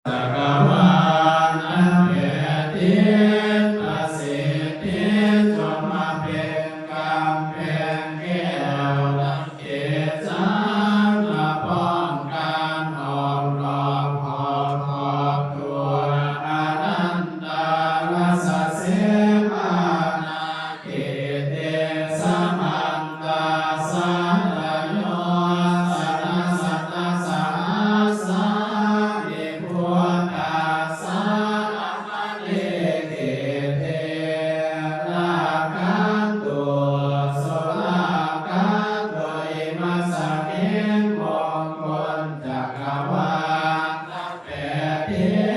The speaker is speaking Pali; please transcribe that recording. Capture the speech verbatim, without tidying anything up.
จักรวาล แผ่ทิพย์ประสิทธิ จงมาเป็นกำแพงแก้ว เขตสามมาป้องกัน อ้อมรอบขอบขอบตัว อนันตารัสเสมานา เขเต สมันตา สาลโย สนสตสหัสสา วิภุตตา สารมณี เขเต รักขันตุ สุรักขันตุ อิมัสสมิง มงคลจักรวาล แผ่ทิพย์